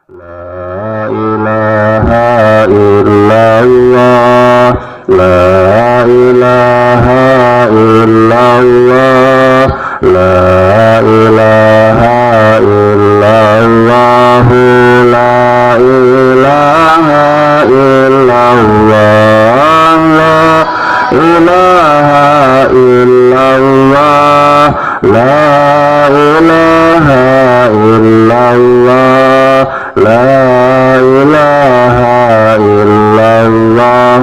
La ilaha illallah, la ilaha illallah, la ilaha illallah, la ilaha illallah, la ilaha illallah, la ilaha illallah, la ilaha illallah,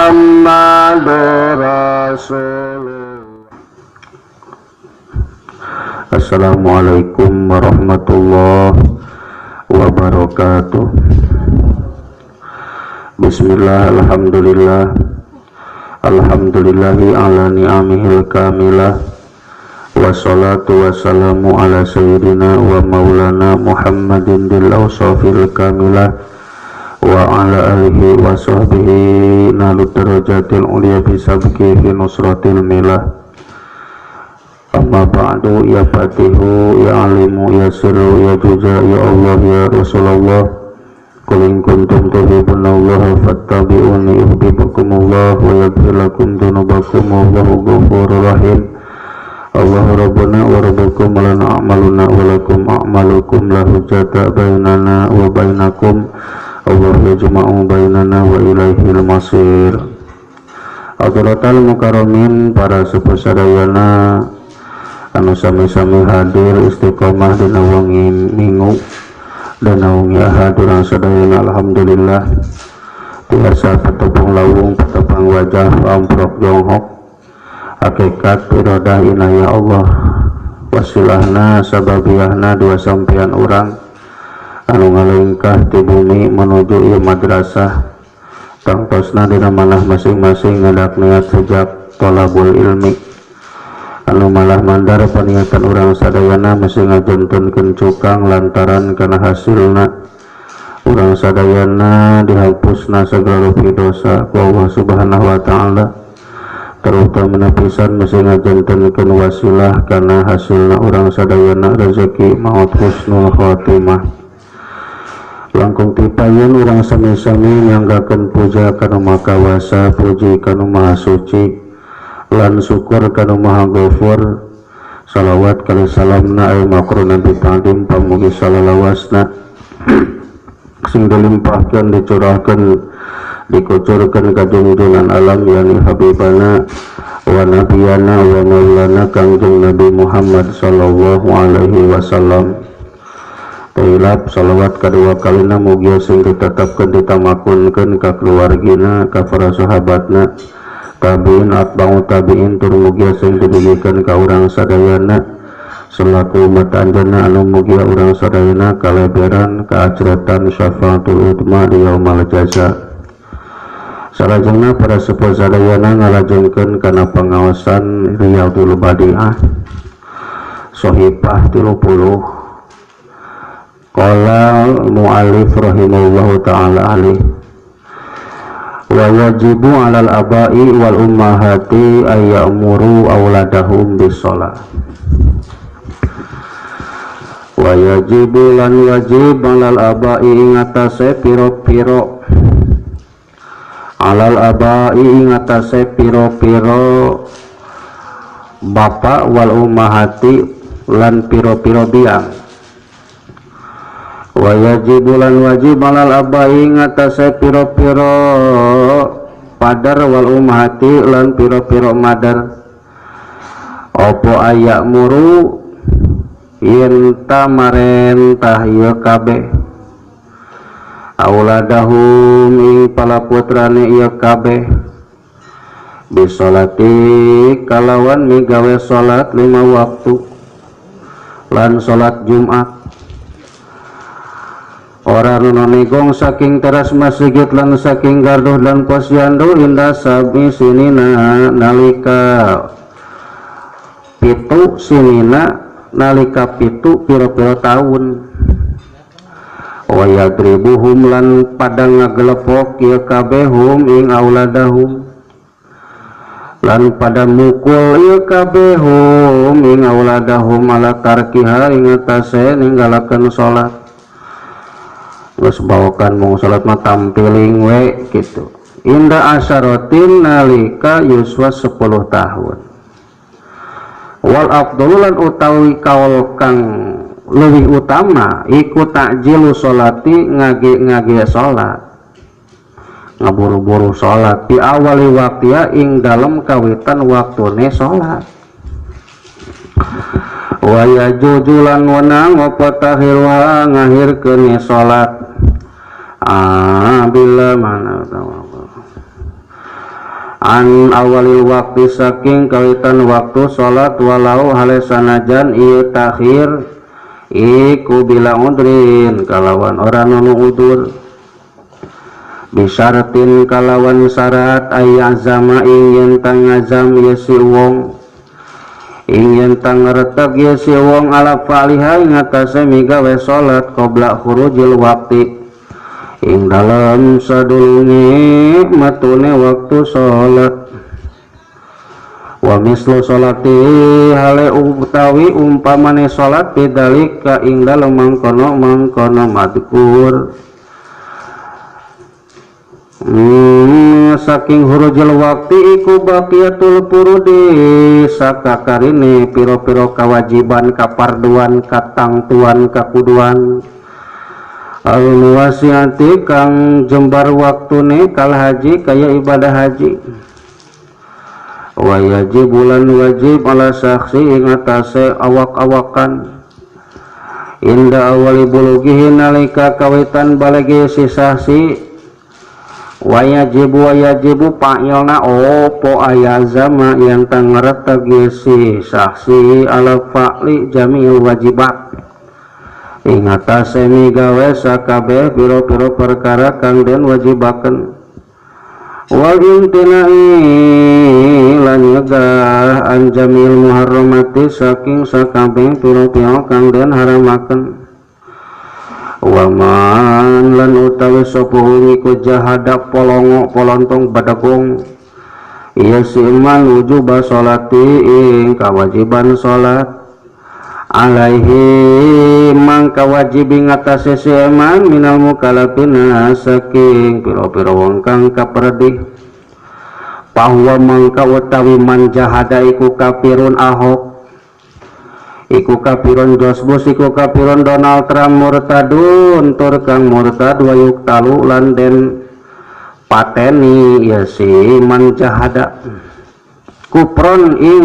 Muhammadur Rasulullah. Assalamualaikum warahmatullahi wabarakatuh. Bismillah, alhamdulillah, alhamdulillahi ala ni'amihil kamilah, wassalatu wassalamu ala sayyidina wa maulana Muhammadin dil awsafil kamilah wa ala alihi wa sahbihi nalu darajatil ulia bi sabqi fi nusratil milah. Amma ba'du, ya fatihu, ya alimu, ya sirru, ya juja, ya Allah, ya Rasulullah. Qul in kuntum tuhibbunallaha fattabi'uni yuhibbukumullah wa yaghfir lakum dzunubakum wallahu ghafurur rahim. Allahu rabbuna wa rabbukum, lana a'maluna wa lakum a'malukum, la hujjata bainana wa bainakum, Allah yajma'u bainana wa ilaihil masir. Hadratal mukarramin, para sepuh sadayana anu sami-sami hadir istiqomah dina wengi Minggu dina wengi Ahad urang sadayana, alhamdulillah tiasa patepang lawung patepang wajah amprok jonghok hakikat iradah inayah Allah, wasilahna sababiyahna dua sampean urang anu ngalengkah ti bumi menuju ieu madrasah tangtosna dina manah masing-masing ngadak niat sejak tolabul ilmi anu malah mandar paniatan urang sadayana masih ngajentenkeun cukang lantaran kana hasilna urang sadayana dihapusna sagala rupi dosa ku Allah Subhanahu wa taala, terutama pisan masih ngajentenkeun wasilah kana hasilna urang sadayana rezeki maut husnul khotimah. Langkung tipayun urang sami-sami nyanggakeun puja kana Maha Kawasa, puji kana Maha Suci lan syukur kana Maha Ghafur. Salawat kali salamna ay makruna bi ta'dim pamugi salalawasna sing dilimpahkeun, dicurahkeun, dikucurkeun ka junjungan alam yani habibana wa nabiyana wa maulana Kangjeng Nabi Muhammad sallallahu alaihi wasallam. Tailap salawat kadua kalina mugia sing ditetapkeun ditamakunkeun ka keluargina, ka para sahabatna, tabiin atba'u tabiin, tur mugia sing didugikeun ka urang sadayana selaku umat anjeunna anu mugia urang sadayana kaleberan kaajratan syafaatul utma di yaumal jaza. Salajengna para sepuh sadayana ngalajengkeun kana pangaosan Riyadul Badiah Sohifah 30. Qala mu'allif rahimahullahu ta'ala alaih, wa wajibu 'alal abai wal ummahati ay ya'muru auladahum bis-shalah. Wa yajibu lan wajib 'alal abai ing atase pira-pira, 'alal abai ing atase pira-pira bapak wal ummahati lan pira-pira biang. Wa yajibu lan wajib 'alal abai ing atase pira-pira padar wal ummahati lan pira-pira madar, apa ayak muru yen ta marentah ieu kabeh auladahum ing palaputrane ieu kabeh bisolati kalawan migawe salat 5 waktu lan salat Jumat. Ora nuno negong saking teras masjid lan saking garduh dan posyandu indah sabi sinina nalika pitu sinina nalika pitu pira-pira taun. Wa yadribuhum lan padang ngagelepok ieu kabeh hum ing auladahum lan pada mukul ieu kabeh hum ing auladahum ala tarkiha ing atase ninggalakeun salat. Geus bawakan mung salat mah tampiling we kitu. Inda asyaratin nalika yuswa 10 tahun. Wal afdalu lan utawi kaul kang leuwih utama iku takjilu sholati ngage-ngage salat. Ngaburu-buru salat di awali waktia ing dalem kawitan waktune salat. Wa yajuzu lan wenang apa takhirwa ngahirkeun salat. Bila mana an awalil waktu saking kawitan waktu salat walau hale sanajan ieu takhir iku bila udrin kalawan ora nunu udur bisyaratin kalawan syarat ayazama ing yen tangazam ye si wong ing yen tangretek ye si wong ala faliha ing atase migawe salat qabla khurujil waqti ing dalem sadurunge matune waktu salat. Wa mislu salati hale utawi umpamane salat bidalika ing dalem mangkono-mangkono madkur. Saking hurujil waktu iku baqiyatul furudi sakakarine piro-piro kewajiban kaparduan katangtuan kakuduan al muwasiati kang jembar waktune kal haji kaya ibadah haji. Wa yajib lan wajib ala saksi ing atase awak-awakan inda awali bulughihi nalika kawitan balege si saksi. Wa yajibu fa'ilna opo ayazama yang tangreteg si saksi ala fa'li jami'il wajibat ing atase migawe sakabeh pira-pira perkara kang den wajibaken. Wal imtinai lan nyegah an jamil muharramati saking sakabeh pira-pira kang den haramaken. Wa man lan utawi sapa wong iku jahada polongo polontong badagong ieu si iman wujuba sholati ing kawajiban salat alaihi mangka wajib ing atase si iman minal mukallafina saking pira-pira wong kang kapredih. Bahwa mangka utawi man jahada iku kafirun ahok iku kafirun Josh Bush iku kafirun Donald Trump murtadun tur kang murtad wa yuktalu lan den pateni ya si man jahada kupron ing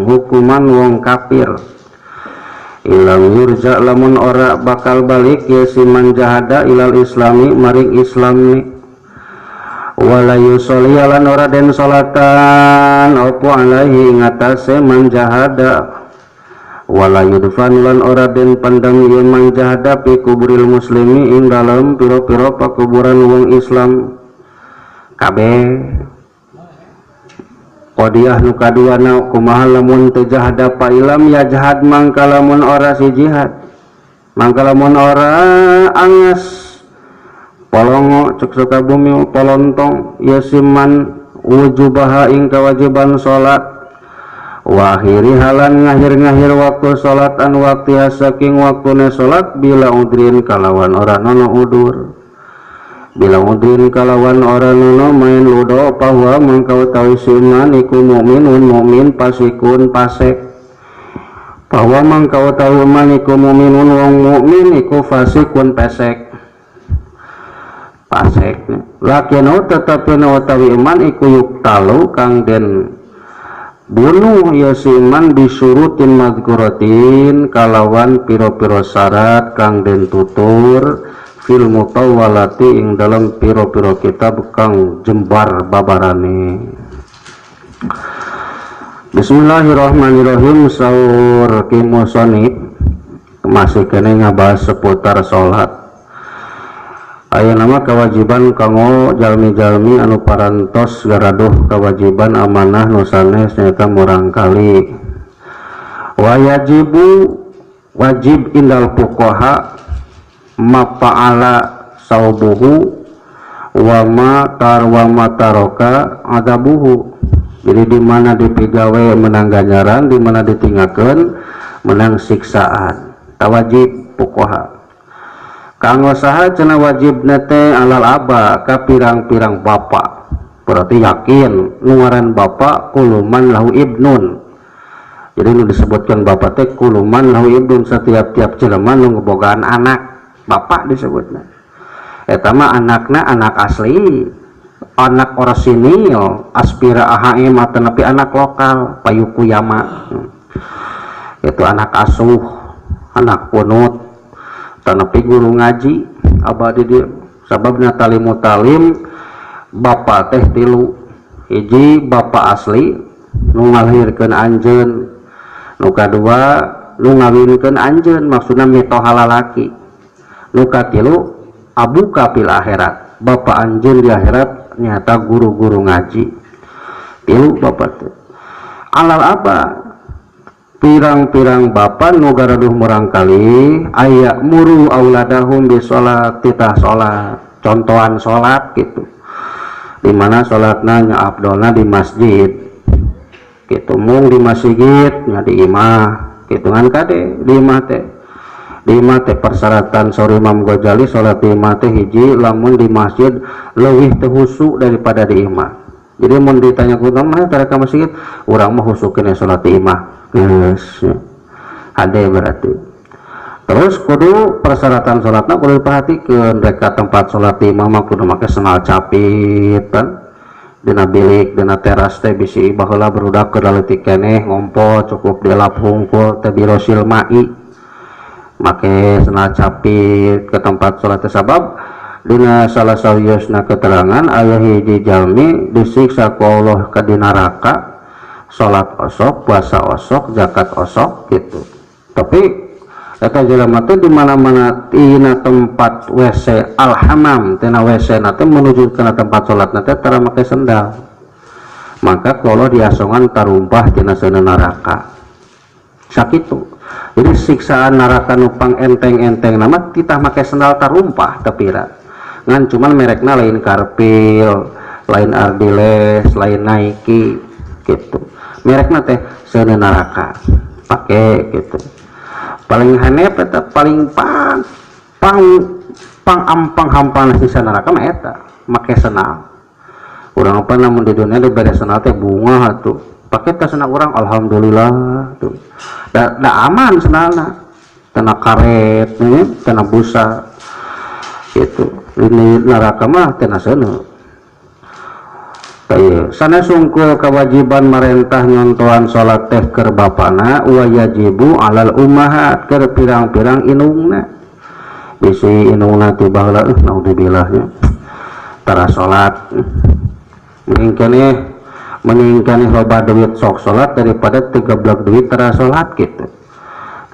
hukuman wong kafir. Ilam yurja lamun ora bakal balik ya si man jahada ilal islami maring islami. Wala yusolli lan ora den salatan opo alaihi ing atase man jahada. Wala yudfan lan ora den pandang ye man jahada fi kuburil muslimi ing dalem pira-pira pakuburan wong Islam kabeh. Qadiyah nu kaduana kumaha lamun teu jahada pa ilam ya jahad mangka lamun ora si jihad mangka lamun ora anges polongo cek Sukabumi polontong ya siman wujubaha ing kewajiban salat wa akhiri halan ngahir-ngahir waktu salat an waktu saking waktune salat bila udrin kalawan ora nono udur bila udrin kalawan ora nono main ludo bahwa mangka utawi siman iku mukminun mukmin pasikun pasek bahwa mangka utawi man iku mukminun wong mukmin iku fasikun pesek pasek lakino tetapi utawi iman iku yuktalu kang den bunuh ya si iman disurutin madkuratin kalawan piro-piro syarat kang den tutur fil mutawalati ing dalam piro-piro kitab kang jembar babarane. Bismillahirrahmanirrahim. Saur Kimosonib masih kene ngabahas seputar salat. Aya nama kewajiban kanggo jalmi-jalmi anu parantos garaduh kewajiban amanah nu sanes nyaeta murangkali. Wajibu wajib indal fuqaha ma fa'ala saubuhu wa ma tarwa taroka adabuhu. Jadi di mana dipigawe menang ganjaran, di mana ditinggalkeun menang siksaan. Tawajib fuqaha. Kanggo saha cenah wajibna teh alal aba ka pirang-pirang bapak. Berarti yakin nu ngaran bapak kuluman lahu ibnun. Jadi nu disebutkan bapak teh kuluman lahu ibnun, setiap-tiap jelema nu ngebogaan anak, bapak disebutna. Eta mah anakna anak asli, anak orisinil, aspira AHM atau anak lokal, payukuyama. Itu anak asuh, anak punut, tanapi guru ngaji abadi dia. Sababna talimu talim bapak teh tilu, hiji bapak asli nu ngalahirkeun anjeun, nu kadua nu ngawinkeun anjeun maksudna mitoha lalaki, nu katilu abuka fil akhirat, bapak anjeun di akhirat nyata guru-guru ngaji. Tilu bapak teh alal apa pirang-pirang bapak nu garaduh murangkali aya muru auladahum bi sholat, titah sholat, contohan sholat gitu, dimana sholatna nya abdolna di masjid gitu, mung di masjid nya di imah gitu kan, kade di imah teh, di imah teh persyaratan saur Imam Ghazali sholat di imah teh hiji lamun di masjid leuwih teu husu daripada di imah. Jadi mun ditanya ku mah tara ka masjid, urang mah husu keneh sholat di imah. Geus hade berarti. Terus kudu persyaratan sholatna kudu diperhatikeun, rek ka tempat sholat di imah mah kudu make sendal capit kan, dina bilik dina teras teh bisi baheula barudak keur leutik keneh ngompo cukup dilap hungkul teh birosil mai, make sendal capit ke tempat sholat teh. Sabab dina salah sawiosna keterangan aya hiji jalmi disiksa ku Allah ka dina neraka, salat osok, puasa osok, zakat osok gitu. Tapi eta jelema teh di mana-mana tina tempat WC alhamam, tina WC na teh menuju kana tempat salat na teh tara make sendal. Maka kalau diasongan tarumpah tina seuneu neraka. Sakitu. Jadi siksaan neraka nu pang enteng-enteng nama titah make sendal tarumpah tepira. Ngan cuman merekna lain Karpil, lain Ardiles, lain Nike gitu. Merekna teh seuneu neraka pake gitu. Paling hanep eta paling pang pang pang ampang hampang siksa neraka mah eta make senal. Urang apa namun di dunia dibere senal teh bunga atuh. Pake teh senal urang alhamdulillah tuh. Da aman senalna. Tanah karet, tanah busa gitu. Ini neraka mah teh seuneu. Sana sungkul kewajiban merentah nyontohan salat teh keur bapana wa yajibu alal ummahat keur pirang-pirang inungna. Bisi inungna ti baheula naudzubillah nya. Tara salat. Mending keneh loba duit sok salat daripada teu gablek duit tara salat gitu.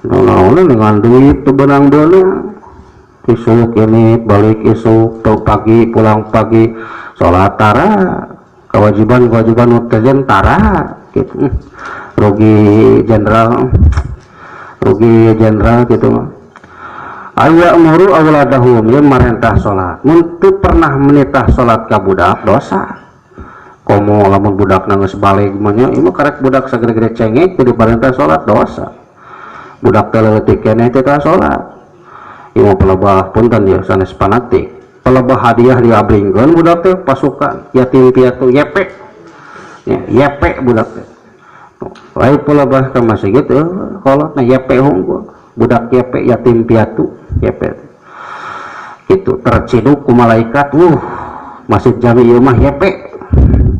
Naon dengan duit teu beunang deuleu. Isuk ini balik isuk teu pagi pulang pagi salat tara. Kewajiban-kewajiban nutajen tara gitu, rugi jenderal, rugi jenderal gitu. Aya muru auladahum yang merentah sholat, mun teu pernah menitah sholat ka budak dosa. Komo lamun budak geus balig mah nya, ieu karek budak sagede-gede cengek teu diparentah sholat dosa. Budak teh leutik keneh teh tara sholat. Ieu mah pelebah punten ya sanes fanatik. Pelebah hadiah diabringkeun budak teh pasukan yatim piatu YP. Ya, YP budak teh. Lain pelebah ka masjid kolotna YP hungkul. Budak YP yatim piatu YP. Gitu terciduk ku malaikat, masjid jami ieu mah YP.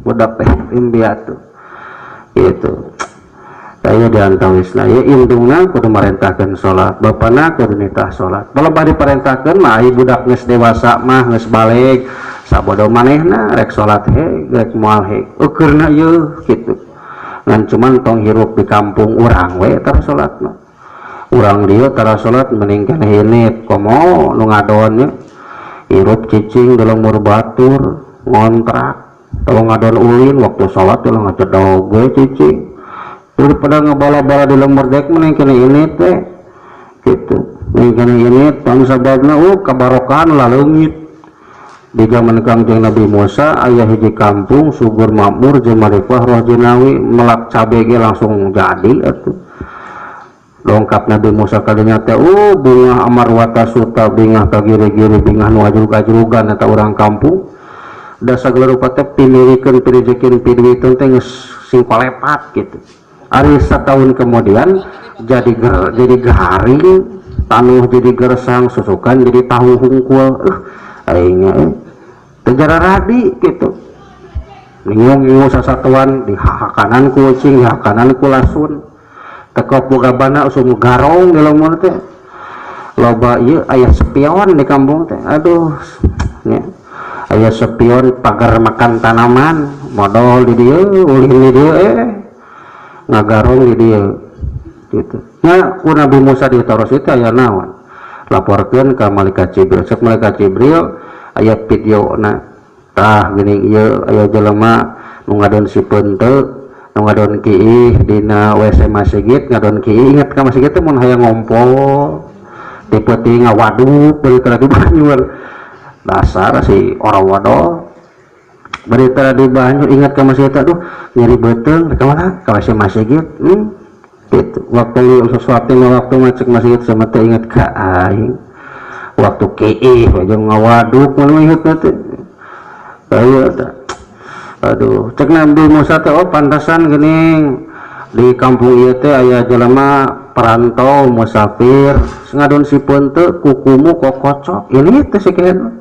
Budak teh yatim piatu. Gitu. Kaya diantawisna ieu indungna kudu marentahkeun salat, bapana kudu nitah salat. Palebah diparentahkeun mah ai budak geus dewasa mah geus balig, sabodo manehna rek salat he, rek moal he. Ukeurna ieu kitu. Ngan cuman tong hirup di kampung urang we tara salat mah. Urang dieu tara salat mending keneh hinip komo nu ngadon nya. Hirup cicing di lembur batur, ngontrak, tong ngadon ulin waktu salat teh ngacedog we cicing. Daripada ngebala-bala di lembur dek mending kena ini teh gitu, mending kena ini tong sababna kabarokan laleungit. Di zaman Kangjeng Nabi Musa aya hiji kampung subur makmur jeung marifah roh jinawi melak cabe ge langsung jadi atuh. Dongkap Nabi Musa kadinya teh bunga amarwata suta bingah ka giri-giri bingah nu ajrug-ajrugan eta urang kampung. Da sagala rupa teh pimilikeun pirejekin piduiteun teh geus sing kolepat gitu. Ari setahun kemudian jadi garing, tanuh jadi gersang, susukan jadi tahu hungkul. Aing teh jararadi gitu. Ningung-ningung sasatuan di hakanan ku ucing, di hakanan ku lasun. Tekop boga bana usum garong di lamun teh. Loba ieu aya spion di kampung teh. Aduh, nya. Aya spion pagar makan tanaman, modal di dieu, ulin di dieu ngagarong di dieu gitu. Nya ku Nabi Musa ditaros itu aya naon? Laporkeun ka malaikat Jibril. Cek malaikat Jibril aya videona. Tah geuning ieu aya jelema nu ngadon si peunteuk, nu ngadon kiih dina WC masjid, ngadon kiih ingat ka masjid teh mun hayang ngompol tipe ti ngawaduk bari teh di banyu. Dasar si orang wadoh bari teh di banyu ingat ka masjid aduh nyeri beuteung ka mana ka WC masjid. Gitu. Waktu sesuatu waktu macet masjid sama teh ingat ka aing. Waktu kiih jeung ngawaduk mun ingat teh. Ayo aduh cek Nabi Musa teh oh pantasan geuning di kampung ieu teh aya jelema perantau musafir ngadon si peunteuk kukumu kokocok ini teh sekian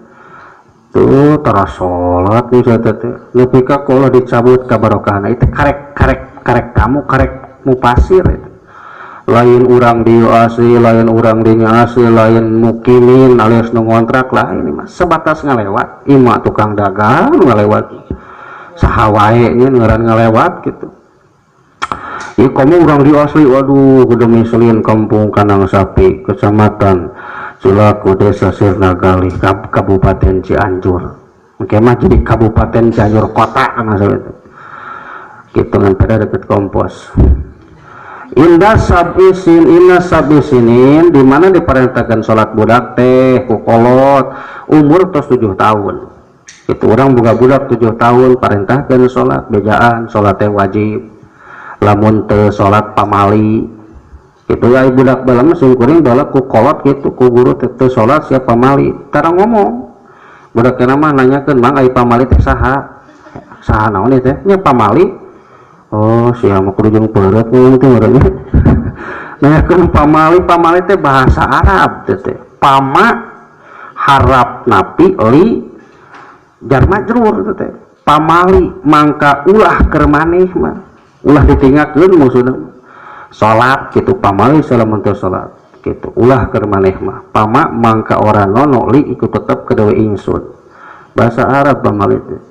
tuh tara salat Musa teh nepi ka kolot dicabut kabarokahna itu karek karek karek kamu karek mupasir itu. Lain urang di asli, lain urang di asli, lain mukimin alias nu ngontrak lah ini mah sebatas ngalewat, ima tukang dagang ngalewat, saha wae nya ngaran ngalewat gitu. Ieu kamu urang di asli, waduh domisilian kampung Kandang Sapi, Kecamatan Cilaku, Desa Sirnagalih, Kabupaten Cianjur. Engke mah jadi Kabupaten Cianjur kota maksudnya itu. Gitu ngan pada deket kompos. Indah sabisin, inna sabisinin, di mana diperintahkan sholat budak teh kukolot umur tos 7 tahun. Itu orang buka budak 7 tahun perintahkan sholat bejaan, sholat teh wajib. Lamun teu sholat pamali. Itu ya budak balam sungkuring balak kukolot gitu ku guru teh teu sholat siap pamali. Tara ngomong. Budak kena mah nanyakeun mang ai pamali teh saha? Saha naon ieu teh? Nya pamali. Oh, sia mah kudu jeung peureut ngomong teh urangnya. Nanyakeun pamali, pamali teh bahasa Arab teh teh. Pama harap napi li jar majrur teh teh. Pamali mangka ulah keur maneh mah. Ulah ditinggalkeun maksudna. Salat kitu pamali salamun teu salat kitu. Ulah keur maneh mah. Pama mangka ora nono li iku tetep kedewe ingsun. Bahasa Arab pamali teh.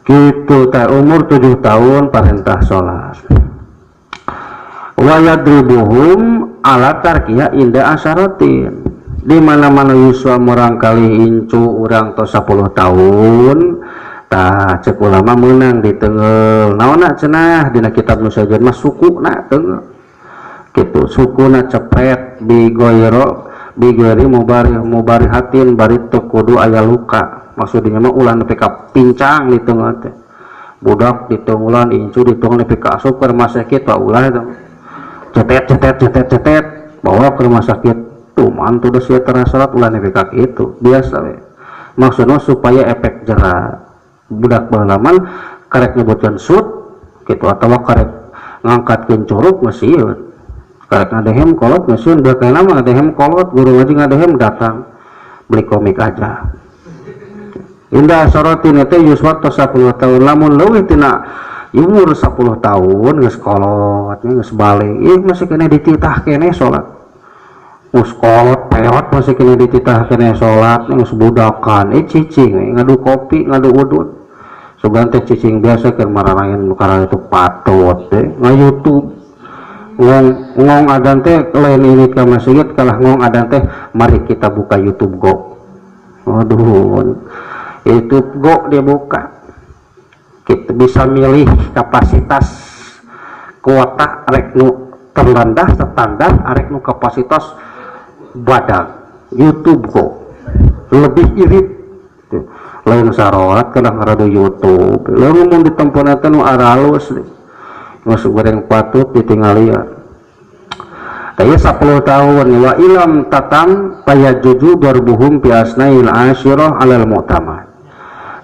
Gitu teh umur 7 tahun perintah sholat. Wa yadribuhum ala tarkiya inda asyaratin. Di mana-mana yuswa murang kali incu urang tos 10 tahun tah cek ulama meunang diteunggeul. Naonna cenah dina kitab nu sajen mah sukuna teunggeul. Gitu sukuna cepet bigoiro bigori mubari mubarihatin bari teu kudu aya luka. Maksudnya mah ulah nepi ka pincang diteunggeul teh. Budak diteunggulan incu diteunggulan nepi ka asup ke rumah sakit pak ulah eta. Cetet cetet cetet cetet bawa ke rumah sakit. Tuh mantu geus sia tara salat ulah nepi ka kitu. Biasa we. Maksudna supaya efek jera. Budak baheula mah karek nyebutkeun sut kitu atawa karek ngangkatkeun curug geus sieun. Karek ngadehem kolot geus sieun, budak lain mah ngadehem kolot, guru ngaji ngadehem datang beli komik aja. Indah sorotin itu yuswa tos 10 tahun lamun leuwih tina umur 10 tahun geus kolot geus balik ih masih kena dititah keneh salat geus kolot peot masih kena dititah keneh salat geus budakan cicing ngadu kopi ngadu udud sugan teh cicing biasa keur mararayan nu kararitu patut teh nga-YouTube ngong ngong adan teh lain ini ka masjid kalah ngong adan teh mari kita buka YouTube Go. Aduh YouTube Go dia buka, kita bisa milih kapasitas kuota rek nu terendah standar arek nu kapasitas badag. YouTube Go lebih irit. Lain sarolat kana ngaradu YouTube. Lamun mun ditempona teh nu aralus masuk goreng patut ditingalian. Taya 10 tahun wa ilam tatam payajuju darbuhum fi asnail asyirah alal mu'tamad.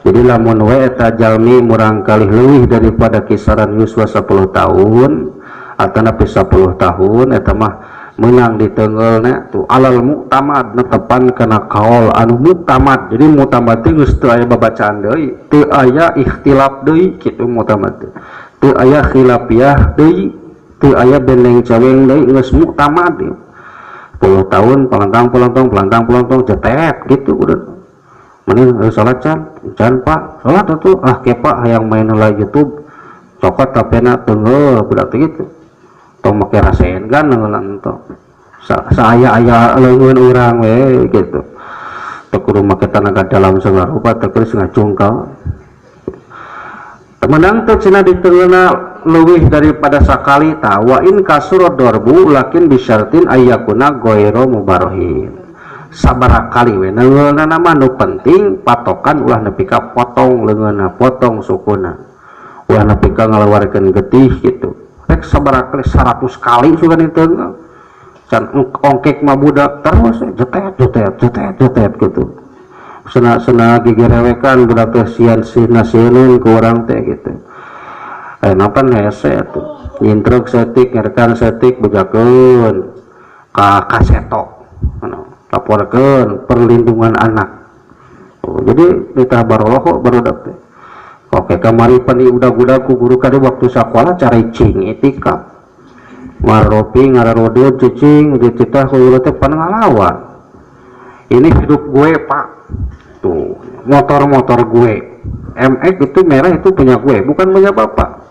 Jadi lamun we eta jalmi murang kalih leuwih daripada kisaran yuswa 10 tahun atanapi 10 tahun eta mah meunang diteungeulna tuh alal mu'tamad netepan kana kaol anu mu'tamad. Jadi mu'tamad teh geus teu aya babacaan deui, teu aya ikhtilaf deui kitu mu'tamad teh. Teu aya khilafiyah deui, teu aya bendeng caweng deui, geus muktamad 10 tahun palantang pelontong palantang pelontong cetet gitu udah. Mending salat can can Pak, salat atuh ah ke Pak hayang main heula YouTube cokot tapena teunggeul budak teh gitu. Tong make rasaeun kan neunggeulan tong. Saaya-aya leungeun urang we gitu. Teu kudu make tanaga dalam segala rupa teu kudu ngacungkal. Temenang teh cenah diteungeulna leuwih daripada sakali ta wa in kasura darbu lakin bisyartin ayyakuna ghairu mubarohin. Sabaraha kali we neungeulna mah nu penting patokan ulah nepi ka potong leungeunna, potong sukuna. Ulah nepi ka ngaluarkeun getih gitu. Rek sabaraha kali 100 kali sugan diteungeul. Can ongkek mah budak terus jetet jetet jetet jetet gitu. Sena-sena gigirewekan budak teh sian sina sieun ku urang teh gitu. Napan hese atuh. Nyintrek setik, ngerkan setik bejakeun ka kaseto. Laporkeun perlindungan anak. Oh, jadi ditah baroloho barudak teh. Oke, kamari pan udag-udag ku guru kade waktu sakola caricing itikaf. Maropi ngararodeut cicing dititah ku guru teh pan ngalawan. Ini hidup gue, Pak. Tuh, motor-motor gue. MX itu merah itu punya gue, bukan punya bapak.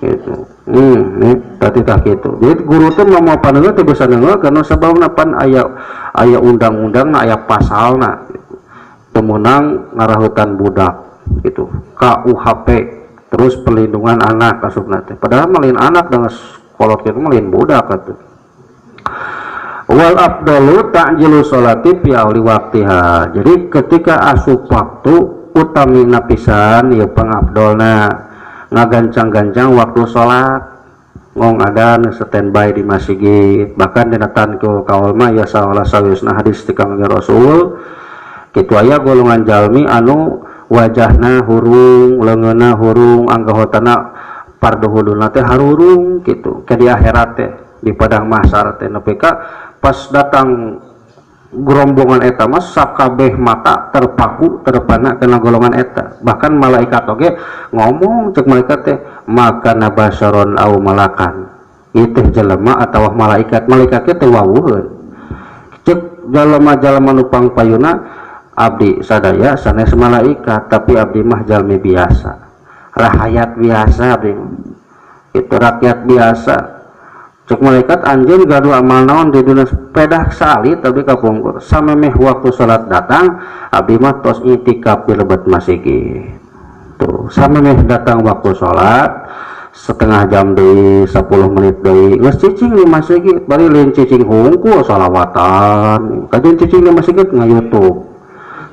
Gitu. Nih tadi tak gitu. Jadi guru teh mau panengeun teh bisa nengeun karena sababna pan aya aya undang-undangna, aya pasalna gitu. Temenang ngarahutan budak gitu. KUHP terus perlindungan anak asupna teh. Padahal malin anak dengan kolot kitu malin budak atuh. Wal afdalu ta'jilu sholati fi awli waqtiha. Jadi ketika asup waktu utamina pisan ya pangafdolna ngagancang-gancang waktu sholat ngong adan standby di masjid. Bahkan dina tanqil kaul mah ya saolah sawiosna hadis ti Kangjeng Rasul kitu aya golongan jalmi anu wajahna hurung, leungeunna hurung, anggahotana parduhuduna teh harurung kitu ke di akhirat teh di padang mahsyar teh nepi ka pas datang gerombongan eta mah sakabeh mata terpaku terpana kana golongan eta. Bahkan malaikat oge ngomong cek malaikat teh maka nabasyaron au malakan, ieu teh jelema atawa malaikat. Malaikat teh wawuheun cek jelema-jelema nu pangpayuna abdi sadaya sanes malaikat tapi abdi mah jalmi biasa, rahayat biasa abdi itu rakyat biasa. Cek malaikat anjeun gaduh amal naon di dunia pedah saalit abdi kapungkur samemeh waktu salat datang abdi mah tos itikaf di lebet masjid. Tuh samemeh datang waktu salat setengah jam deui 10 menit deui geus cicing di masjid bari lain cicing hungkul salawatan kajeun cicing di masjid nga-YouTube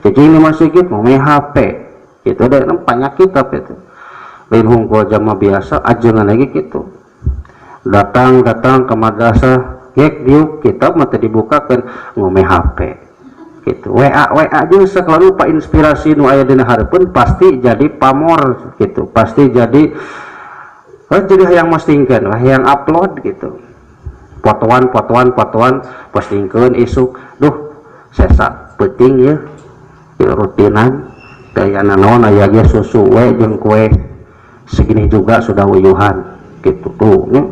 cicing di masjid ngome HP itu ada penyakit tapi itu lain hungkul jamaah biasa ajengan lagi gitu. Datang-datang ke madrasah gek diuk kitab mah teu dibukakeun ngome HP gitu. WA WA jeung segala rupa inspirasi nu aya dina hareupeun pasti jadi pamor gitu, pasti jadi oh, jadi hayang postingkeun, hayang upload gitu. Fotoan fotoan fotoan postingkeun isuk duh sesa peuting ye rutinan dayana naon aya ge susu we jeung kue segini juga sudah uyuhan gitu tuh nya.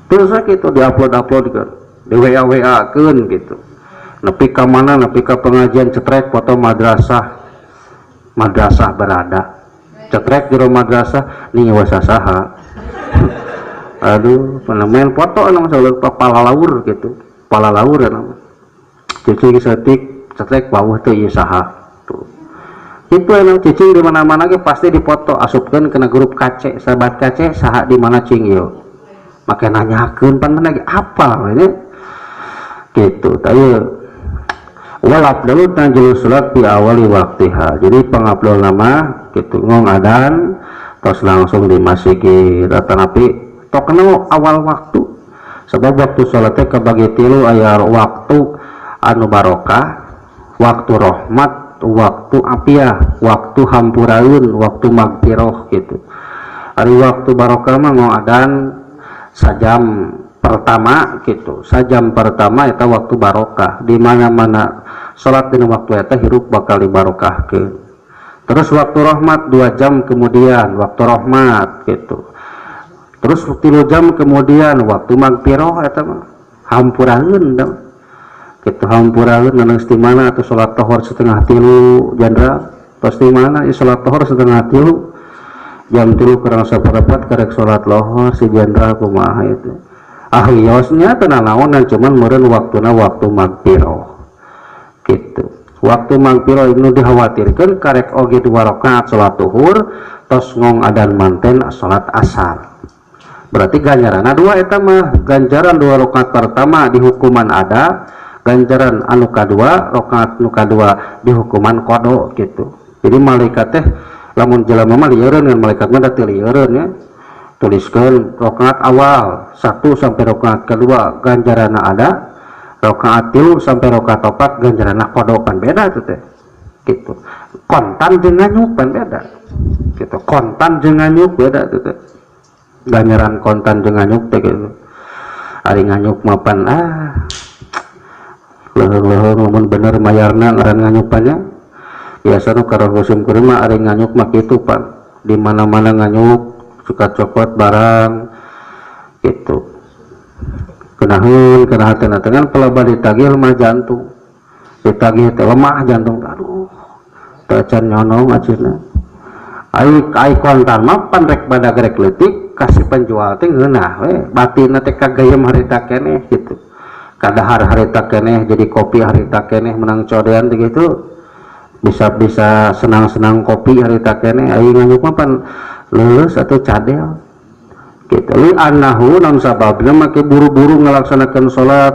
Terus gitu diupload-upload kan, di WA WA keun gitu. Nepi ka mana, nepi ka pengajian cetrek foto madrasah, madrasah berada. Cetrek jero madrasah nih wasasaha. Aduh, main foto anu selalu palalaur gitu. Palalaur anu. Cicing setik cetrek bawah teh ieu saha tuh. Itu anu cicing di mana-mana ge pasti dipoto asupkeun kana grup KC, sahabat KC saha di mana cing ieu. Make nanyakeun pan lagi apa ini gitu. Tapi wal afdalu tanjilu salat bi awali waqtiha. Jadi pangafdol nama gitu ngong adan tos langsung di masjid atanapi tokna awal waktu. Sebab waktu sholat teh kabagi tilu, aya waktu anu barokah, waktu rahmat, waktu apiah, waktu hampuraeun, waktu magfiroh gitu. Ari waktu barokah mah ngoadan sajam pertama gitu. Sajam pertama eta waktu barokah, di mana-mana salat dina waktu eta hirup bakal dibarokahkeun. Terus waktu rahmat 2 jam kemudian waktu rahmat gitu. Terus 3 jam kemudian waktu magfiroh eta mah hampuraeun da. Gitu hampuraeun nang di mana atuh salat tohor 2:30 jenderal tos di mana salat tohor 2:30 jam 3 kurang 1/4 karek salat lohor si jenderal kumaha itu. Ahliosnya tenang naonan cuman meureun waktuna waktu magfiroh gitu. Waktu magfiroh nu dikhawatirkeun karek oge 2 rakaat salat zuhur tos ngong adan manten salat asar. Berarti ganjaranna 2 eta mah, ganjaran 2 rakaat pertama di hukuman ada, ganjaran anu kadua rakaat nu kadua di hukuman qada gitu. Jadi malaikat teh lamun jelema mah lieureun ngan malaikat mah da teu lieureun nya. Tuliskeun rakaat awal 1 sampai rakaat kedua ganjaranna ada, rakaat 3 sampai rakaat 4 ganjaranna qada pan beda tuh teh. Gitu. Kontan jeung nganyuk pan beda. Gitu. Kontan jeung nganyuk beda tuh teh. Ganjaran kontan jeung nganyuk teh gitu. Ari nganyuk mah pan leuheung-leuheung lamun bener mayarna ngaran nganyupannya. Biasa nu karoh musim kuring mah ari nganyuk mah kitu pan. Di mana-mana nganyuk suka cokot barang gitu. Kenaheun kana hatena teh kan pelaba ditagih lemah jantung. Ditagih teh lemah jantung. Aduh, teu acan nyonong acina. Ai kontan mah pan rek badag rek leutik kasih penjual teh ngeunah we, batinna teh kagayem harita keneh gitu. Kadahar harita keneh jadi kopi harita keneh menang codean teh gitu. Bisa-bisa senang-senang kopi harita keneh ai nganyuk mah pan leuleus atau cadel gitu. Li annahu nam sababna make buru-buru ngalaksanakeun salat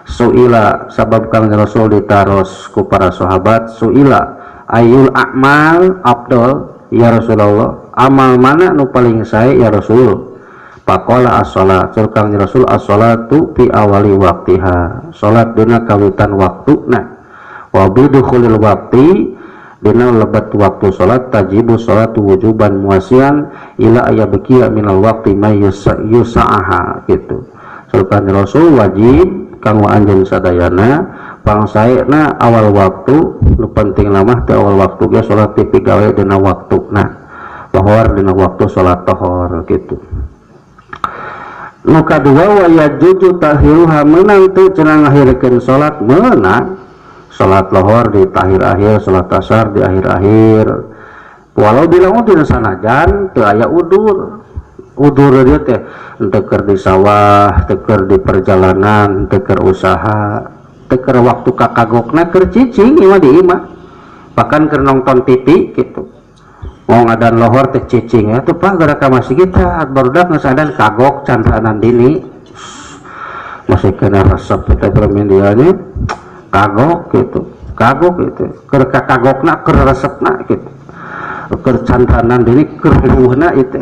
suila sabab Kang Rasul ditaros ku para sahabat suila ayul a'mal afdal ya Rasulullah, amal mana nu paling sae ya Rasul? Faqala as-salat, cur Kang Rasul as-salatu fi awali waqtiha, salat dina kawitan waktuna, wa bi dukhulil waqti dina lebet waktu salat tajibu salatu wujuban muasian ila ayabkiya minal waqti may yusa'aha gitu. Cur Kang Rasul wajib kanggo anjeun sadayana pangsaena awal waktu, nu penting mah teh awal waktu ge salat dipigawe dina waktuna, lohor dina waktu salat tohor gitu. Nu kadua wa yajuzu tahiruha meunang teu cenah ngahirkeun salat, meunang salat lohor di tahir akhir, salat asar di akhir-akhir. Walau bilang dina sanajan teu aya udur. Udur dia teh teu keur di sawah, teu keur di perjalanan, teu keur usaha, teu keur waktu kakagokna keur cicing imah di imah. Bahkan keur nonton TV gitu. Mau ngadan lohor teh cicing ya tuh Pak geura ka masjid kita barudak geus adan kagok Chandra Nandini. Masih kena resep kita bermendianya kagok gitu. Kagok gitu. Keur kakagokna keur resepna gitu. Keur Chandra Nandini keur riweuhna itu.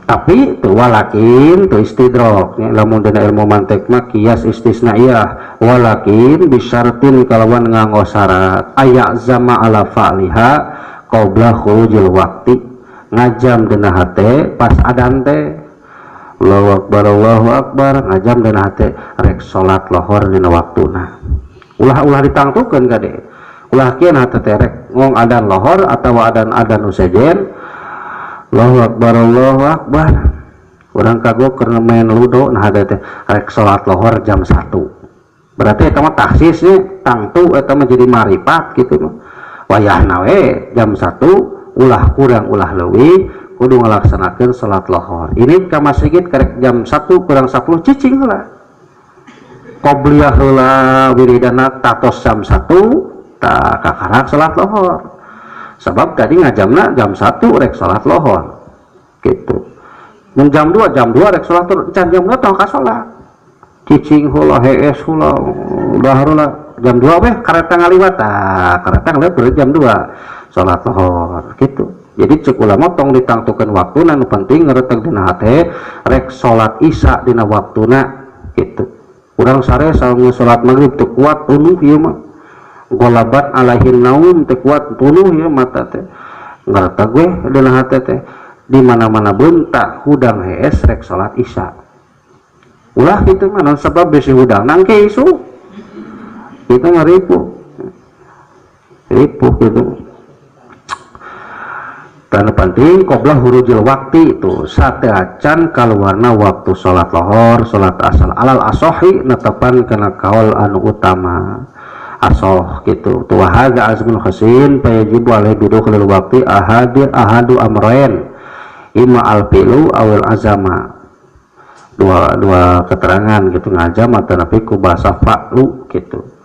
Tapi teu walakin teu istidrok nya lamun dina ilmu mantik mah kias istisnaiyah walakin bisyartin kalawan nganggo syarat aya zama ala fa'liha qabla khurujil waqti, ngajam dina hate pas adan teh Allahu akbar Allahu akbar ngajam dina hate rek salat lohor dina waktuna. Ulah-ulah ditangtukeun kade. Ulah kieu hate teh rek ngong adan lohor atawa adan-adan usejen Allahu akbar Allahu akbar. Urang kagok keur main ludo nah hate teh rek salat lohor jam 1. Berarti eta mah taksisnya tangtu eta mah jadi marifat gitu mah. Wayahna we jam 1 ulah kurang ulah leuwih kudu ngalaksanakeun salat lohor. Ini ka masjid karek jam 1 kurang 10 cicing heula. Qobliyah heula wiridana tatos jam 1 ta kakarak salat lohor. Sebab tadi ngajamna jam 1 rek salat lohor gitu. Mun jam 2 jam 2 rek salat lohor, can jam 2 tong ka salat. Cicing heula hees heula udah heula jam 2 weh kareta ngaliwat, tah kareta ngaliwat berarti jam 2 salat lohor gitu. Jadi cek ulama tong ditangtukeun waktuna, nu penting ngereteg dina hate rek salat isya dina waktuna gitu. Urang sare saung salat maghrib teu kuat tunuh ieu mah. Golabat alaihin naum teu kuat tunuh ieu mata teh. Ngereteg we dina hate teh. Di mana-mana bentak hudang hees rek salat isya. Ulah kitu mah naon sebab bisi hudang nangke isu. Itu mah ripuh. Ripuh gitu. Tanda penting qobla hurujil waktu itu sateuacan kaluarna waktu salat lohor, salat asal alal asohi netepan kana kaul anu utama asoh gitu. Tu hadza azmun khasin fayajibu alaihi bidukhulil waqti ahadu amrain imma al fi'lu awil azama. Dua keterangan gitu, ngajam atau nabi ku bahasa fa'lu gitu.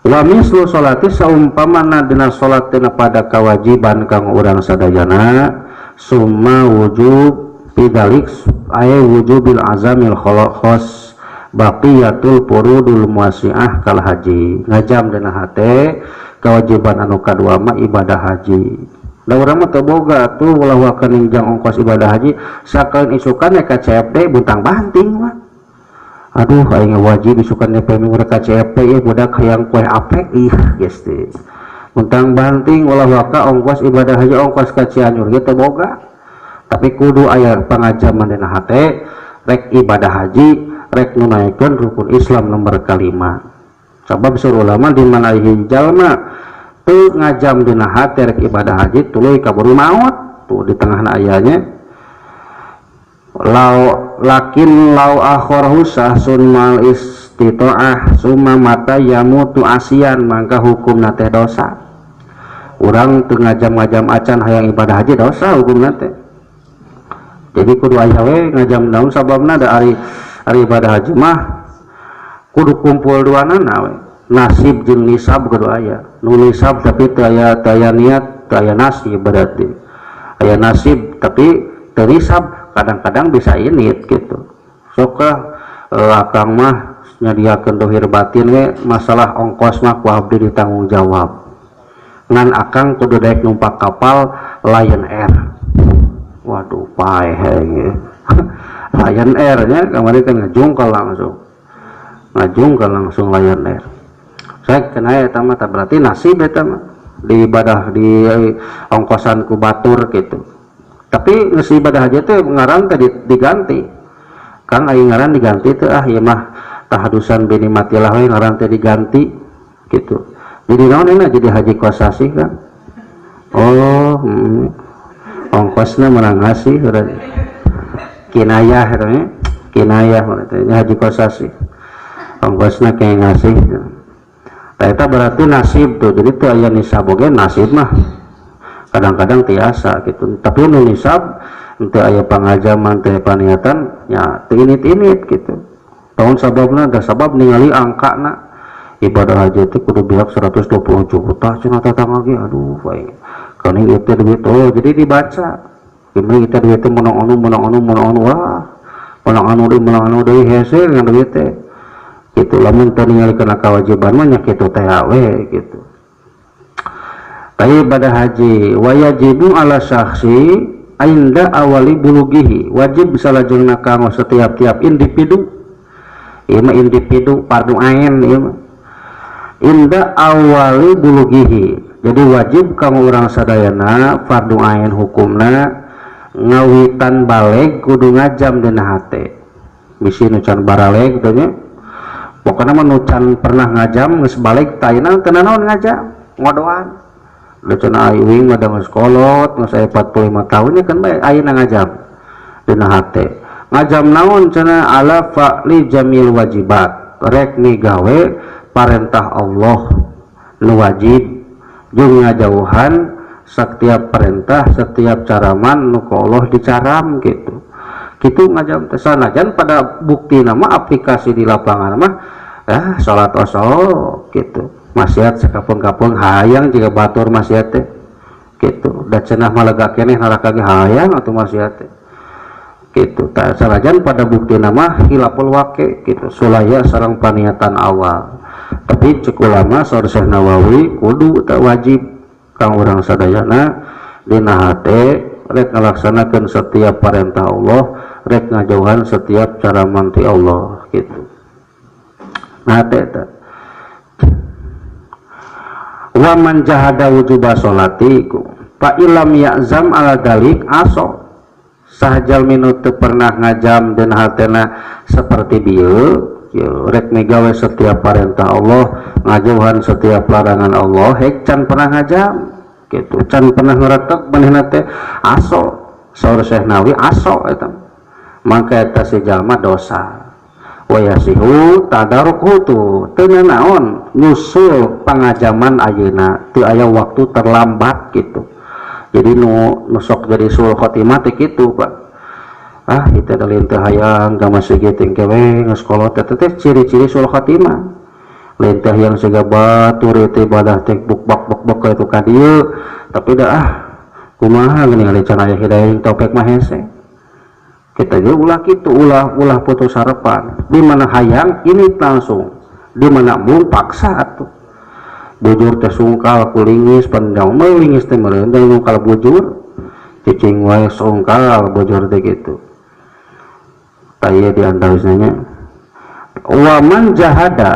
Wa mislu sholati saumpamana dina salat dina pada kewajiban kang urang sadayana summa wujub bidalik ay wujubil azamil khos baqiyatul furudul muwasi'ah kal haji. Ngajam dina hate kewajiban anu kadua mah ibadah haji. Da urang mah teu boga atuh ulah wakeun jang ongkos ibadah haji sakeun isukan ka CFD buntang banting mah. Aduh aing wajib isukan nyampe minggu ka CFD ieu budak hayang kue apek ih geus teh. Buntang banting ulah waka ongkos ibadah haji ongkos ka Cianjur ge teu boga. Tapi kudu aya pangajaman dina hate rek ibadah haji rek nunaikeun rukun Islam nomor kalima. Sabab saur ulama di mana hiji jalma teu ngajam dina hate rek ibadah haji tuluy kaburu maot tuh di tengahna ayanya. Lau lakin lau akharahu sahsun mal istita'ah summa mata yamutu asian mangka hukumna teh dosa. Urang teu ngajam-ngajam acan hayang ibadah haji dosa hukumna teh. Jadi kudu aya we ngajam naon sababna da ari ibadah haji mah kudu kumpul duanana we. Nasib jeung nisab kudu aya. Nu nisab tapi teu aya niat, teu aya nasib berarti. Aya nasib tapi teu nisab. Kadang-kadang bisa init gitu. Sok akang mah nyadiakeun dohir batin we masalah ongkos mah ku abdi ditanggung jawab. Ngan akang kudu daek numpak kapal Lion Air. Waduh paeh ge. Lion Air nya kamari teh ngajungkal langsung. Ngajungkal langsung Lion Air. Saya kena eta mah berarti nasib eta mah di ibadah di ongkosan ku batur gitu. Tapi geus ibadah haji teh ngaran teh diganti. Kang aing ngaran diganti teh ah ieu mah tahadusan bini matilah we ngaran teh diganti gitu. Jadi naon enak jadi haji kosasi kan? Oh, ongkosna menang ngasih berarti. Kinayah katanya, kinayah berarti haji kosasi. Ongkosna kayak ngasih. Tah eta berarti nasib tuh. Jadi teu aya nisab oge nasib mah. Kadang-kadang tiasa gitu. Tapi nu nisab teu aya pangajaman teu paniatan nya teu init-init gitu. Tahun sababna da sabab ningali angkana ibadah haji itu kudu beak 120 juta cenah tatangga ge aduh bae. Kani ieu teh duit oh jadi dibaca. Gimana kita duit teh menang anu menang anu menang anu wah. Menang anu deui menang anu deui hese ngan duit teh. Gitu lamun teu ningali kana kewajiban mah nya kitu teh we gitu. Tapi ibadah haji wajibu ala syakhsi inda awali bulugihi wajib salajengna kanggo setiap-tiap individu ieu mah individu fardu ain ieu mah inda awali bulugihi jadi wajib kanggo urang sadayana fardu ain hukumna ngawitan baleg kudu ngajam dina hate bisi nu can baraleg teh nya pokona mah nu can pernah ngajam geus baleg tayna teu nanaon ngajam ngodoan. Da cenah aing mah da geus kolot, geus aya 45 tahun nya kan bae ayeuna ngajam dina hate. Ngajam naon cenah ala fa'li jamil wajibat. Rek migawe parentah Allah nu wajib jeung ngajauhan setiap perintah, setiap caraman nu ku Allah dicaram gitu. Kitu ngajam teh sanajan pada bukti nama aplikasi di lapangan mah salat osok gitu. Maksiat sekapeung-kapeung hayang jiga batur maksiat teh gitu. Da cenah mah lega keneh neraka ge hayang atuh maksiat teh gitu. Tah sanajan pada bukti nama hilaful waqi gitu, sulaya sareng paniatan awal. Tapi cek ulama saur Syekh Nawawi kudu teu wajib kang urang sadayana Dina hate rek ngalaksanakeun setiap perintah Allah, rek ngajauhan setiap cara manti Allah gitu. Nah teh eta. Wa man jahada wujuba sholati fa illam ya'zam ala dalik aso. Sahajal minu teu pernah ngajam dan hatena seperti bieu, rek migawe setiap perintah Allah, ngajauhan setiap larangan Allah, hek can pernah ngajam gitu, can pernah ngeretek manehna teh aso. Saur Syekh Nawawi aso eta. Maka eta si jalma dosa. Wa yasihu tadarukhu tu teu naon nyusul pangajaman ayeuna, teu aya waktu terlambat gitu. Jadi nu sok jadi sul khotimah teh kitu Pak. Ah itu ada lain teu hayang ka masjid engke we geus kolot teh teh ciri-ciri sul khotimah. Lain teh hayang siga batur teh ibadah teh buk bak buk bak ka itu ka dieu, tapi dah ah kumaha geuning ari can aya hidayah taufik mah hese. Kita juga ulah kitu, ulah putus harapan. Di mana hayang ini langsung, di mana mun paksa atuh. Bujur teh sungkal kulingis pandang melingis teh meureun teh sungkal bujur cicing wae sungkal bujur teh kitu. Taya di antawisna nya. Wa man jahada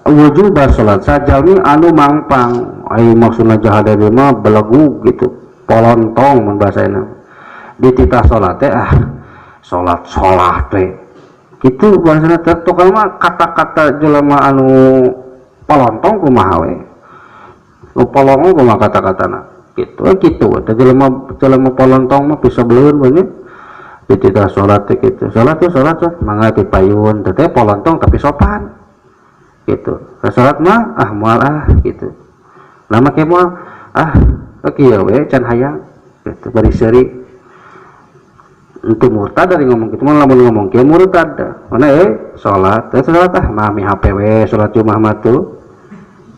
wujuba salat sajalmi anu mangpang, ai maksudna jahada ieu mah belegu gitu, polontong mun bahasana. Dititah salat teh ah salat salat teh kitu bahasana teh tukang mah kata-kata jelema anu polontong kumaha we. Nu polongo kumaha kata-katana kitu kitu teh jelema polontong mah bisa beleun we nya. Dititah salat teh kitu. Salat teh salat teh mangga dipayun teh polontong tapi sopan gitu. Salat mah ah moal ah gitu. Lama ke moal ah kieu we can hayang gitu bari seuri. Untuk murtad dari ngomong gitu, malah lamun ngomong kieu murtad. Mana salat, teh salat ah mah mi HP we salat Jumat mah tuh.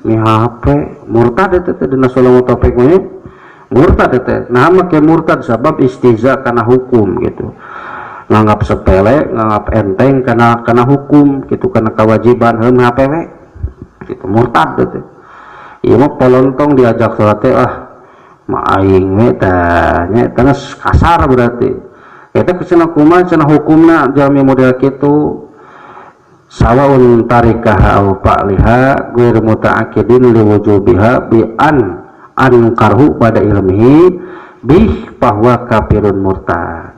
Mi HP murtad eta teh dina salat taufik mah murtad eta. Nah make murtad sabab istihza kana hukum gitu. Nganggap sepele, nganggap enteng kana hukum gitu, kana kewajiban heuh mi HP we. Gitu murtad eta. Ieu mah polontong diajak salat teh ah mah aing we tah nya eta kasar berarti. Eta cenah kumaha cenah hukumna jalmi model kitu sawaun tarikaha au fa'liha ghair muta'akkidin liwujubiha bi an ankarhu pada ilmihi bih bahwa kafirun murtad.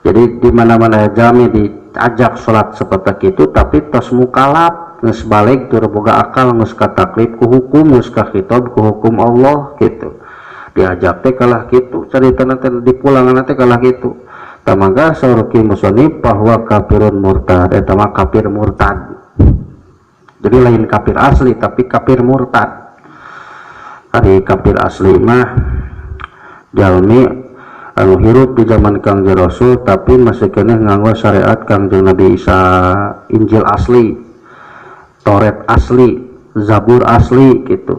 Jadi di mana-mana jalmi diajak salat seperti itu tapi tos mukalaf geus balik tur boga akal geus kataklif ku hukum geus kakhitab ku hukum Allah gitu. Diajak teh kalah kitu caritana teh dipulangan teh kalah kitu. Maka saur ki musannif bahwa kafirun murtad eta mah kafir murtad. Jadi lain kafir asli tapi kafir murtad. Ari kafir asli mah jalmi anu hirup di zaman Kangjeng Rasul tapi masih keneh nganggo syariat Kangjeng Nabi Isa, Injil asli, Taurat asli, Zabur asli gitu.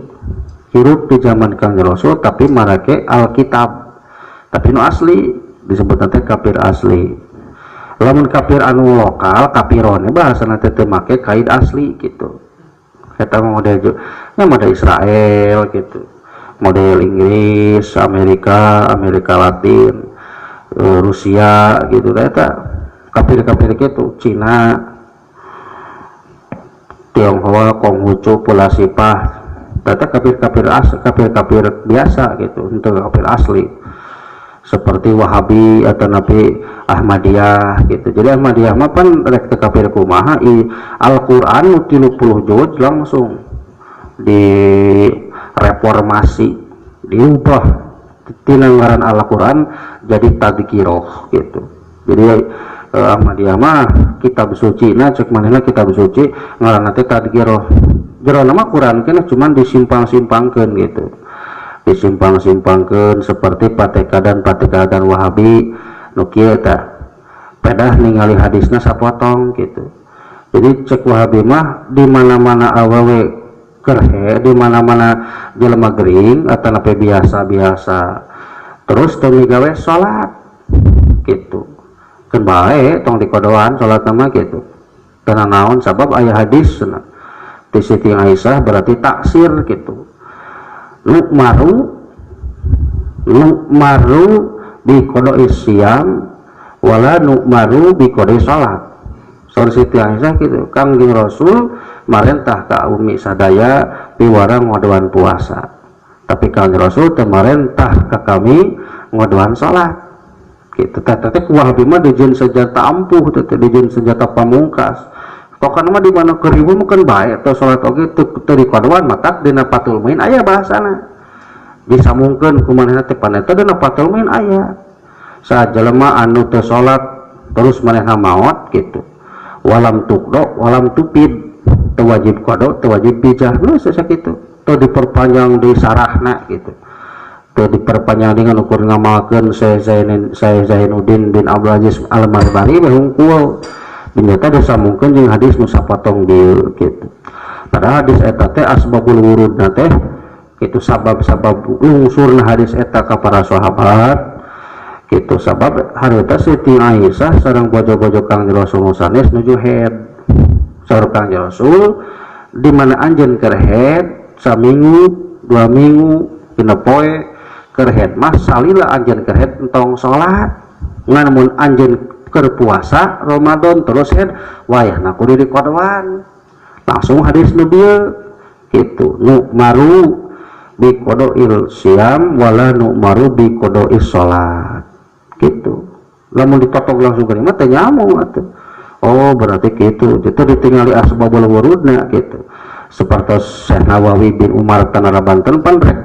Hirup di zaman Kangjeng Rasul tapi marake Alkitab. Tapi nu asli disebut nanti kafir asli. Lamun kafir anu lokal kafirone bahasana teh teu make kait asli gitu. Eta mah model nya model Israel gitu. Model Inggris, Amerika, Amerika Latin, Rusia gitu. Eta kafir-kafir gitu, Cina, Tionghoa, Konghucu, Pulasipah. Eta kafir-kafir asli, kafir-kafir biasa gitu, untuk kafir asli. Seperti Wahabi atau Nabi Ahmadiyah gitu. Jadi Ahmadiyah mah pan rek teu kafir kumaha Al-Qur'an 30 juz langsung direformasi, diubah tina ngaran Al-Qur'an jadi tadkiroh gitu. Jadi Ahmadiyah mah kitab suci nah cek manehna kitab suci ngaranna teh tadkiroh. Jerona mah Qur'an keneh cuman disimpang-simpangkeun gitu. Disimpang-simpangkeun seperti patekadan-patekadan Wahabi nu kieu tah. Pedah ningali hadisna sapotong gitu. Jadi cek Wahabi mah di mana-mana awewe kerhe, di mana-mana jelema gering atanapi biasa-biasa. Terus teu migawe salat gitu. Keun bae tong dikodoan salat mah gitu. Teu naon sabab aya hadis cenah. Ti Siti Aisyah berarti taksir gitu. Nu maru Nu'maru bi qada'i siyam wala nu'maru bi qada'i salat. Saur Siti Aisyah gitu, Kangjeng Rasul marentah ka umi sadaya piwarang ngodoan puasa. Tapi Kangjeng Rasul teu marentah ka kami ngodoan salat. Gitu teh teh kuah abdi mah dijieun senjata ampuh teh teh dijieun senjata pamungkas. Pokona mah di mana keur riweuh mah keun bae teh salat oge teu dikodoan matak dina Fathul Muin aya bahasana. Disambungkeun ku manehna teh paneta dina Fathul Muin aya. Saat jelema anu teu salat terus manehna maot gitu. Walam tukdo walam tupid, teu wajib qada teu wajib bijah geus sakitu. Teu diperpanjang di sarahna gitu. Teu diperpanjang dengan ukur ngamalkeun Syekh Zainuddin bin Abdul Aziz Al-Marbari we hungkul. Dinyata disambungkeun jeung hadis nu sapotong dieu gitu. Padahal hadis eta teh asbabul wurudna teh itu sabab-sabab lungsurna hadis eta ka para sahabat gitu. Sabab harita Siti Aisyah sareng bojo-bojo Kangjeng Rasul sanes nuju head. Saur Kangjeng Rasul di mana anjeun keur head saminggu, 2 minggu, dina poe keur head mah salila anjeun keur head entong salat. Ngan mun anjeun keur puasa Ramadan terus head wayahna kudu dikodoan. Langsung hadis nu bieu gitu, nu maru bi qada'il siam wala nu maru bi qada'is salat gitu. Lamun ditotong langsung geuning mah teu nyambung atuh. Oh berarti gitu, itu ditinggali asbabul wurudna gitu. Seperti Syekh Nawawi bin Umar Tanara Banten pan rek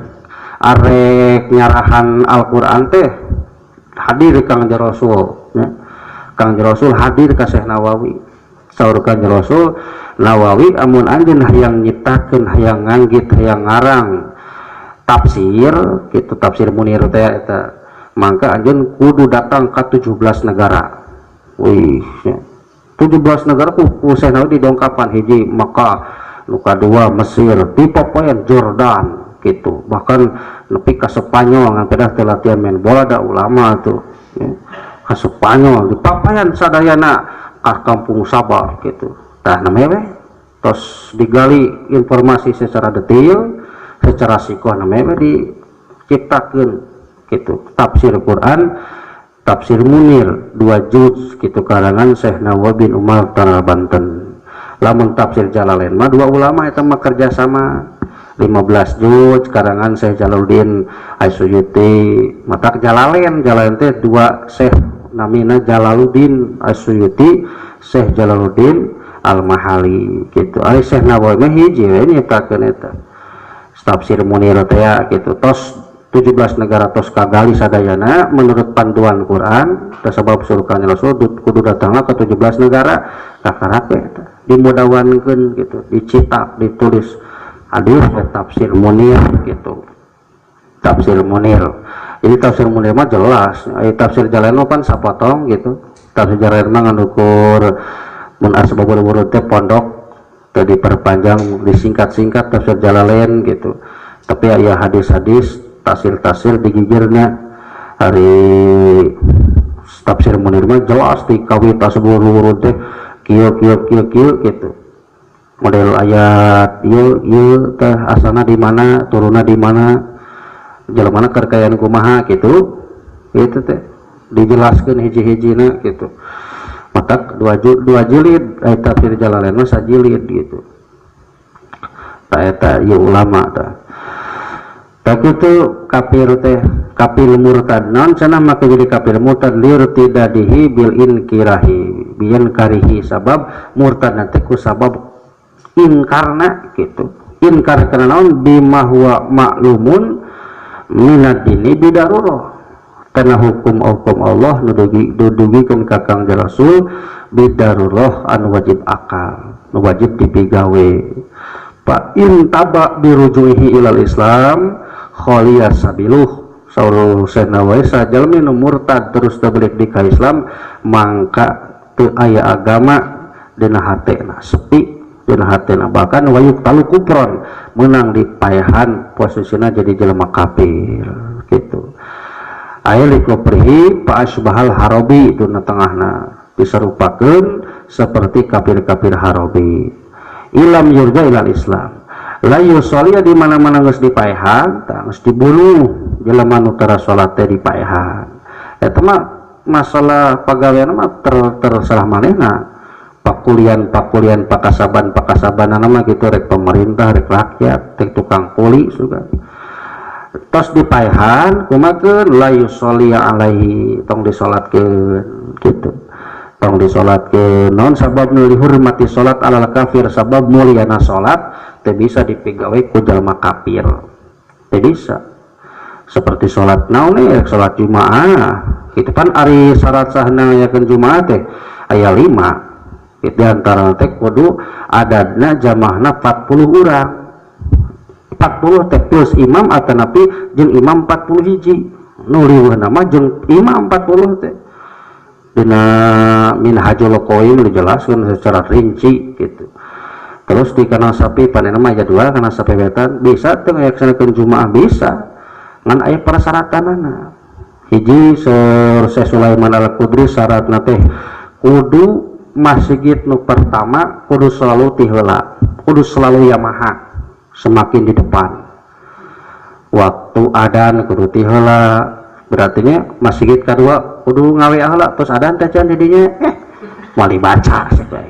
arek nyarahan Al-Qur'an teh hadir Kangjeng Rasul ya. Kangjeng Rasul hadir ka Syekh Nawawi. Saur Kangjeng Rasul Nawawi amun anjeun hayang nyiptakeun, hayang nganggit, hayang ngarang tafsir gitu, tafsir Munir teh eta, mangka anjeun kudu datang ka 17 negara. Wih ya. 17 negara ku Syekh Nawawi didongkapan, hiji Mekah, nu kadua Mesir, di popoean Jordan gitu, bahkan nepi ka Spanyol ngan kedah teu latihan main bola da ulama tuh ya. Ka Spanyol dipapayan sadayana ka kampung Sabah gitu. Tah namanya we tos digali informasi secara detail, secara psikoh namanya we diciptakeun gitu. Tafsir Quran, tafsir Munir 2 juz gitu karangan Syekh Nawawi bin Umar Tanah Banten. Lamun tafsir Jalalain mah 2 ulama eta mah kerjasama 15 juz karangan Syekh Jalaluddin As-Suyuti. Matak Jalalain, Jalalain teh 2 Syekh namina Jalaluddin As-Suyuti, Syekh Jalaluddin Al-Mahali gitu. Ari Syekh Nawawi mah hiji we nyiptakeun eta tafsir Munir teh ya gitu. Tos 17 negara tos kagali sadayana menurut panduan Quran, sabab surukana Rasul kudu datangna ke 17 negara kakarak we eta dimudawankeun gitu, dicetak, ditulis hadis tafsir Munir gitu. Tafsir Munir. Jadi tafsir Munir mah jelas, ai tafsir Jalalain mah pan sapotong gitu. Tafsir Jalalain mah ngan ukur mun asbabul wurud teh pondok teu diperpanjang, disingkat-singkat tafsir Jalalain gitu. Tapi aya hadis-hadis tafsir-tafsir digigirnya. Hari tafsir Munir mah jelas di kawit asbabul wurud teh kieu kieu kieu kieu gitu. Model ayat ieu ieu teh asalna di mana, turunna di mana, jelemana keur kaayaan kumaha gitu. Itu teh dijelaskeun hiji-hijina gitu. Matak dua jilid aya tafsir Jalalain mah sajilid gitu. Tah eta ieu ulama tah. Tah kitu kafir teh, kafir murtad naon cenah make jadi kafir murtad lirtidadihi bil inkirahi bian karihi, sabab murtad nanti ku sabab inkarna gitu. Inkar kana naon bima huwa maklumun minad dini bidarurah, karena hukum-hukum Allah nu dudugikeun ka Kangjeng Rasul bidarurah anu wajib akal, nu wajib dipigawe. Fa in taba birujuhi ilal Islam khaliya sabiluh, saur Syekh Nawawi sajalmi nu murtad terus terbalik di ka Islam mangka teu aya agama dina hatena, sepi dina hatena, bahkan wayuk talu kupron menang di payahan posisinya jadi jelema kafir gitu. Aya likoprihi fa asbahal harobi dina tengahna diserupakeun seperti kafir-kafir harobi. Ilam yurja ilal Islam la yusolli di mana-mana geus dipaehan tah geus dibunuh Jelema nu tara salat teh dipaehan. Eta mah masalah pagawean mah terserah manehna. Pakulian-pakulian pakasaban-pakasabanana mah gitu rek pemerintah rek rakyat rek tukang kuli sugan. Tos dipaehan kumakeun la yusolli alaihi tong disolatkeun gitu. Tong disolatkeun naon sabab nu dihormati salat alal kafir sabab mulyana salat teu bisa dipigawe ku jalma kafir. Teu bisa. Seperti salat naon we salat Jumaah. Kitu pan ari syarat sahna ngayakeun Jumaah teh aya 5. Di antara teh kudu adadna jamaahna 40 urang. 40 teh plus imam atanapi jeung imam 40 hiji. Nu liweuhna mah jeung imam 40 teh. Dina Minhajul Qaim dijelaskan secara rinci gitu. Terus di kanal sapi panena mah aya dua kanal sapi wetan bisa teu ngayakeun Jumaah bisa ngan aya persyaratanana. Hiji Syekh Sulaiman Al-Qudri syaratna teh kudu masjid nu pertama kudu selalu ti heula, kudu selalu Yamaha semakin di depan. Waktu adan kudu ti heula, berartinya masjid kadua kudu ngawe heula terus adan teh can di dinya moal dibaca sabae.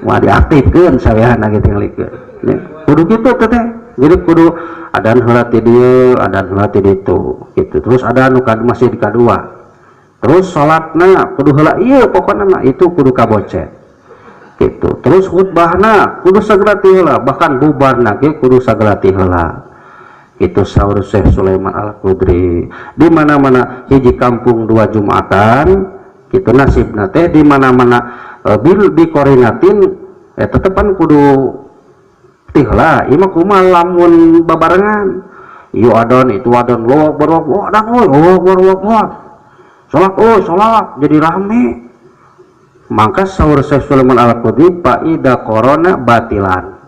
Moal diaktifkeun saweana gitu ngalikeun. Kudu kitu teh. Jadi kudu adan heula ti dieu, adan heula ti ditu gitu. Terus ada nu masjid kadua. Terus salatna kudu heula ieu pokona mah itu kudu kabocet. Gitu. Terus khutbahna kudu sagala ti heula, bahkan bubarna ge kudu sagala ti heula. Itu saur Syekh Sulaiman Al-Qudri. Di mana-mana hiji kampung dua Jumatan, gitu nasibna teh di mana-mana bil dikorinatin tetepan kudu ti heula. Ieu mah kumaha lamun babarengan. Ieu adon itu adon lo akbar lo adon lo akbar lo akbar. Salat oh salat jadi rame. Maka saur Syekh Sulaiman Al-Qudri faida korona batilan.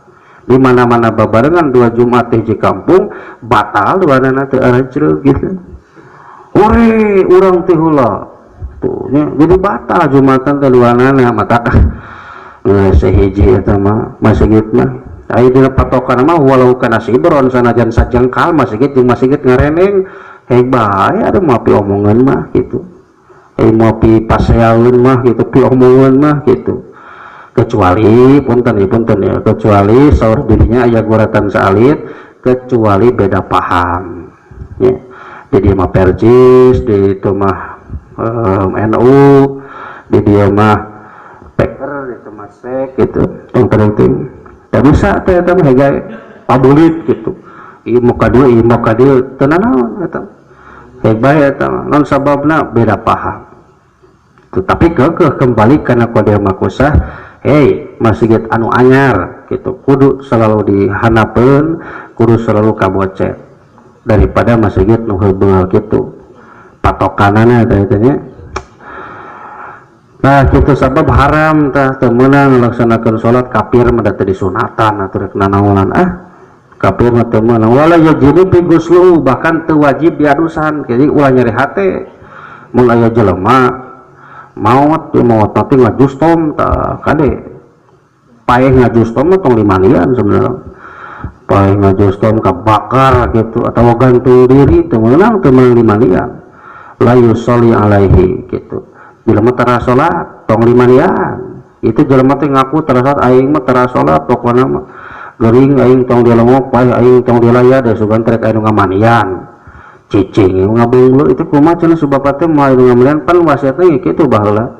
Di mana-mana babarengan dua Jumat hiji kampung batal duanana teu arajreuh gitu. Hore urang teh heula. Tuh nya jadi batal Jumatan teh duanana matakah geus sahiji eta mah masjid mah. Aya dina patokan mah walau kana sibron sanajan sajengkal masjid jeung masjid ngareneng heg bae ada mah pi omongan mah gitu. Mau pi paseaeun mah gitu, pi omongan mah gitu. Kecuali punten ya, punten ya, kecuali saur dirinya aya guratan saalit, kecuali beda paham ya. Di dia mah Percis, di itu mah NU, di dia mah Peker, di itu mah Sek gitu. Yang penting tak bisa teh eta mah hegai pabulit gitu. Ieu mau ka dieu, ieu mau ka dieu, teu nanaon eta. Heg bae eta mah, non sababna beda paham. Tetapi kekeh kembali karena kode makusah, hey masjid anu anyar gitu, kudu selalu dihanapeun, kudu selalu kabocet daripada masjid nu heubeul gitu. Patokanana teh teh nya. Nah gitu sabab haram tah teu meunang ngalaksanakeun salat kafir mah da teu disunatan atuh rek nanaonan ah. Kafir mah teu meunang wala yajibu fi ghuslu bahkan teu wajib diadusan. Jadi ulah nyeri hate mun aya jelema maot ieu maot tapi ngajustom tah kade paeh ngajustom mah tong dimandian sebenarnya. Paeh ngajustom kabakar gitu atau gantung diri teu meunang teu meunang dimandian. La yusolli alaihi gitu. Jelema tara salat tong dimandian. Itu jelema teh ngaku tara salat aing mah tara salat pokona mah gering aing tong dilongok paeh aing tong dilaya da sugan trek aya nu ngamandian. Cicing ngabeungleut itu kumaha cenah subab teh moal nu ngamandian pan wasiatna ge kitu baheula.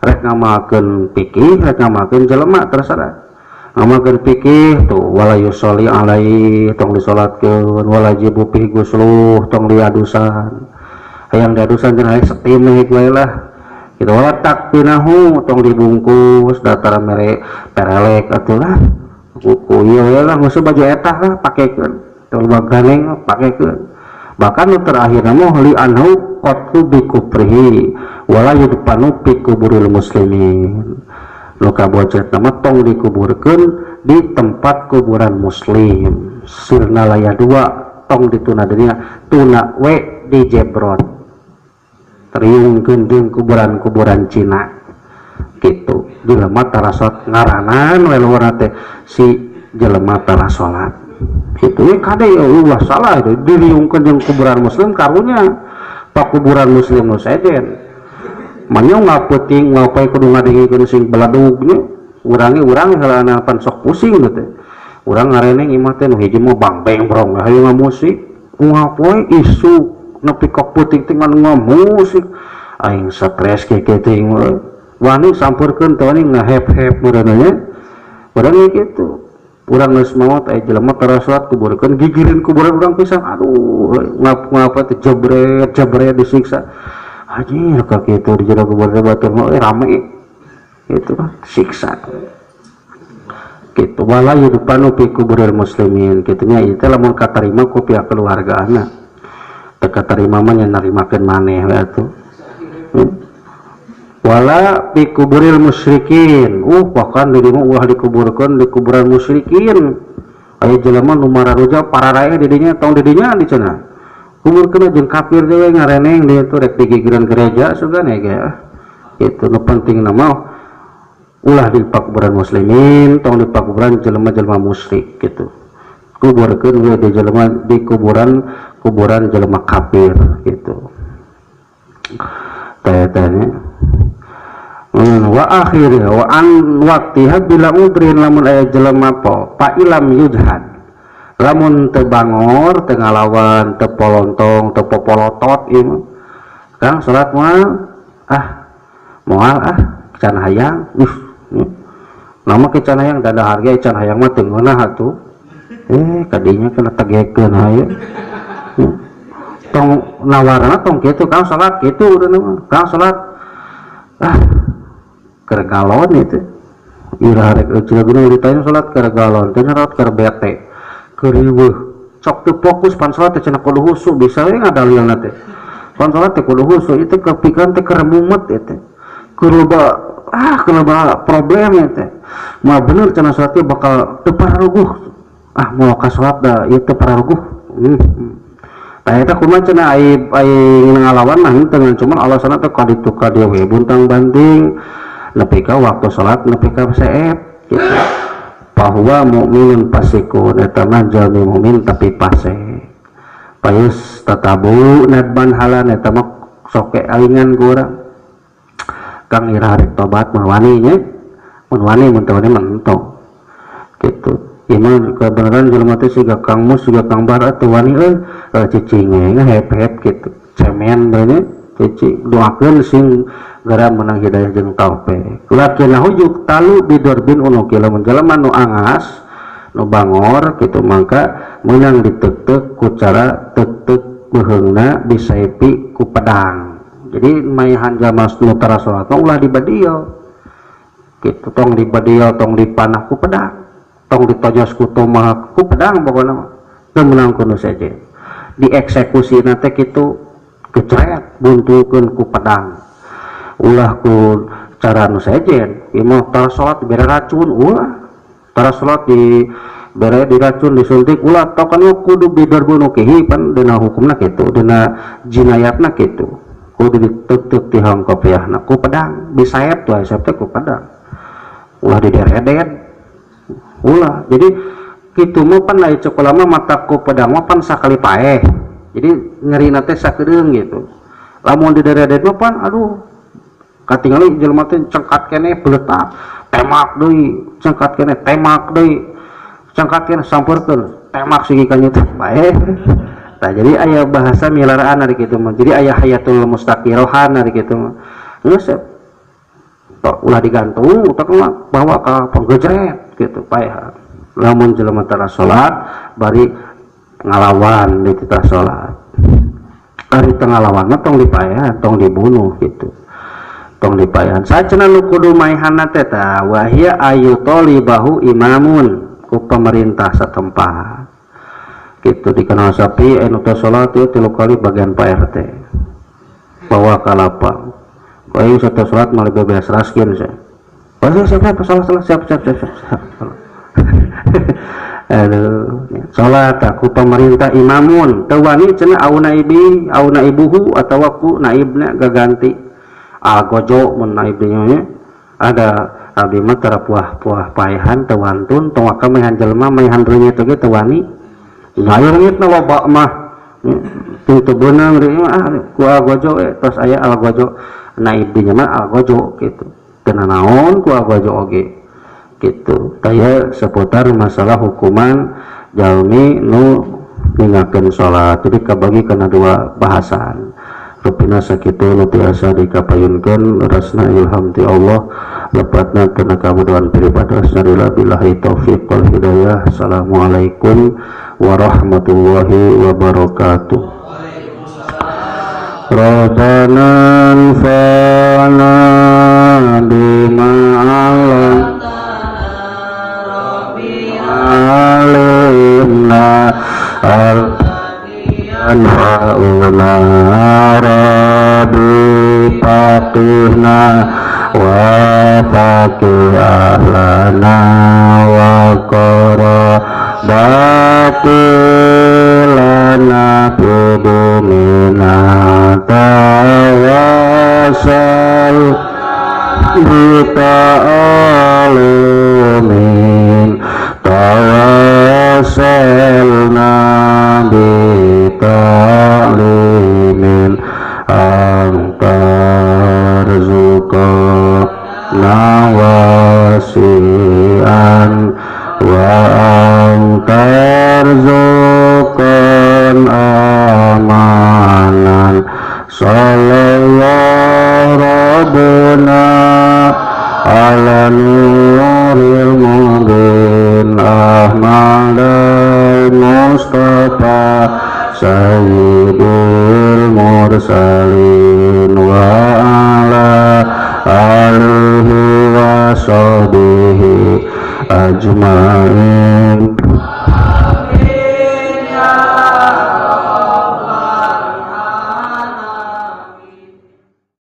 Rek ngamalkeun fikih rek ngamalkeun jelema terserah. Ngamalkeun fikih tuh wala yusolli alaihi tong disolatkeun wala jibu fi ghusluh tong diadusan. Hayang diadusan cenah setim we lah. Gitu wala takpinahu tong dibungkus datar mere perelek atuh lah. Kuku ieu we lah musuh baju etah lah pakekeun. Tong ganeng pakekeun. Bahkan nu terakhir mah li anhu qatlu bi kufrihi wala yudfanu fi kuburil muslimin. Nu kabocet mah tong dikuburkeun di tempat kuburan muslim. Sirna laya dua tong dituna dunia tuna we di jebron. Teriungkeun jeung kuburan-kuburan Cina. Gitu. Jelema tara salat ngaranan we luhurna teh si jelema tara salat. Kitu we kade ulah salah itu diriungkeun jeung kuburan muslim karunya pakuburan muslim nu sejen. Manya ngapeuting ngapae kudu ngadengikeun sing beladugnya urangi urang heulana pan sok pusing teh. Urang ngareneng imah teh nu hiji mah bangbeng brong hayu ngamusik ngapoe isuk nepi ka peuting teh ngan ngamusik aing stres kieu teh wani sampeurkeun teh wani ngahep-hep meureun nya urang kitu. Urang geus maot aya jelema tara salat kuburkeun gigireun kuburan urang pisan aduh ngapa teh jebret jebret disiksa anjir ka kitu di jero kuburan batur mah rame gitu kan siksa gitu wala yudfanu fi kuburil muslimin kitu nya ieu teh lamun katarima ku pihak keluargaana teu katarima mah nya narimakeun maneh we atuh wala fi kuburil musyrikin bahkan di dieu ulah dikuburkeun di kuburan musyrikin aya jelema nu mararuja pararae di dinya tong di dinya di cenah kuburkeun jeung kafir deui ngareneng dieu tuh rek digigireun gereja sugan ya ge gitu nu pentingna mah ulah di pakuburan muslimin tong di pakuburan jelema-jelema musyrik gitu kuburkeun we di jelema di kuburan kuburan jelema kafir gitu teh-tehnya wa akhirnya wa an waqtiha bila udrin lamun aya jelema po pa ilam yujhad lamun teu bangor teu ngalawan teu polontong teu popolotot ieu mah Kang salat moal ah moal ah can hayang nama ke can hayang dada harga can hayang mah teu ngeunah atuh kadinya kena tegekeun hayu tong nawarna tong kitu Kang salat kitu udah mah Kang salat ah keur galon itu ira rek euceul geuning ditanya salat keur galon teh salat keur bete keur riweuh sok teu fokus pan salat teh cenah kudu husu bisa we ngadalilna teh pan salat teh kudu husu itu kepikiran teh keur mumet eta keur loba keur loba problem eta mah bener cenah salat teh bakal teu pararuguh ah moal ka salat da ieu teu pararuguh tah eta kumaha cenah ai ngalawan mah henteu ngan cuman alasanna teh kaditu ka dieu we buntang banting nepi ka waktu salat nepi ka seep gitu bahwa mukminun fasikun eta mah jalmi mukmin tapi fasik payus tatabu nadban halan eta mah sok alingan ku urang Kang ira rek tobat mun wani nya mun wani mun teu wani mentong gitu ieu mah kebenaran jelema teh siga Kang Mus siga Kang Bar atuh wani euy cicing we ngehep-hep gitu cemen bae nya cicing doakeun sing gara menang hidayah jeung taufik lakinahu yuktalu bidorbin unuki lamun jelema nu angas nu bangor kitu mangka meunang diteuteup ku cara teuteup beuheungna disaipi ku pedang jadi maehan jalma nu tara salat mah ulah dibadiel kitu tong dibadiel tong dipanah ku pedang tong ditojos ku tomahawk ku pedang pokona mah teu meunang ku nu sejen dieksekusi teh kitu gecret buntukeun ku pedang ulah ku cara nu sejen ieu mah tara salat dibere racun ulah tara salat dibere diracun disuntik ulah tokan kudu bidorbunukihi pan dina hukumna kitu dina jinayatna kitu kudu diteuteup ti hongkopiahna ku pedang disayep tuh sayep teh ku pedang ulah dideredet ulah jadi kitu mah pan aya cek ulama mata ku pedang mah pan sakali paeh jadi nyerina teh sakedeung gitu lamun dideredet mah pan aduh katingali jelema teh cengkat keneh beletak temak deui cengkat keneh temak deui cengkat keneh sampeurkeun temak sigi ka nya teh bae tah jadi aya bahasa milaraan ari kitu mah jadi aya hayatul mustaqirohan ari kitu mah geus tok ulah digantung tok mah bawa ka panggejret kitu paeh lamun jelema tara salat bari ngalawan di titah salat ari teu ngalawan mah tong dipaehan tong dibunuh gitu tong dipaehan sacenah nu kudu maehanna teh tah wahia ayu talibahu imamun ku pemerintah setempat gitu dikenal sapi anu teu salat ieu 3 kali bagian Pak RT bawa ka lapang aing satu salat malah bebeas raskin saya. Oh, siap, siap, salah, salah, siap, siap, siap, siap. Aduh, salat aku pemerintah imamun teu wani cenah au naibi, au naibuhu atawa ku naibna gaganti. Agojo mun naibnya ada Abdi mah tara puah-puah paehan teu wantun tong waka maehan jelema maehan reungit oge teu wani. Nah reungitna loba mah teu beunang deui mah ku algojo we tos aya algojo. Nah idinya mah algojo gitu. Teu nanaon ku algojo oge gitu. Taya seputar masalah hukuman jalmi nu ninggalkeun salat. Jadi kabagi kana dua bahasan. Rupina sakitu nu tiasa dikapayunkeun rasna ilham ti Allah lepatna kana kabodohan pribadi sarila billahi taufiq wal hidayah. Assalamualaikum warahmatullahi wabarakatuh. Rabbana anfa'na bima 'allamtana rabbi 'allimna anfa'una rabbi faqihna wa faqih ahlana wa qarabati lana bidumina tawasal bita'alimin tawasalna bita'limin antarzuqna wasi'an wa antarzuqan amanan sallallahu rabbuna ala nuril mubin ahmad al-mustafa sayyidil mursalin wa ala alihi wa sahbihi ajma'in.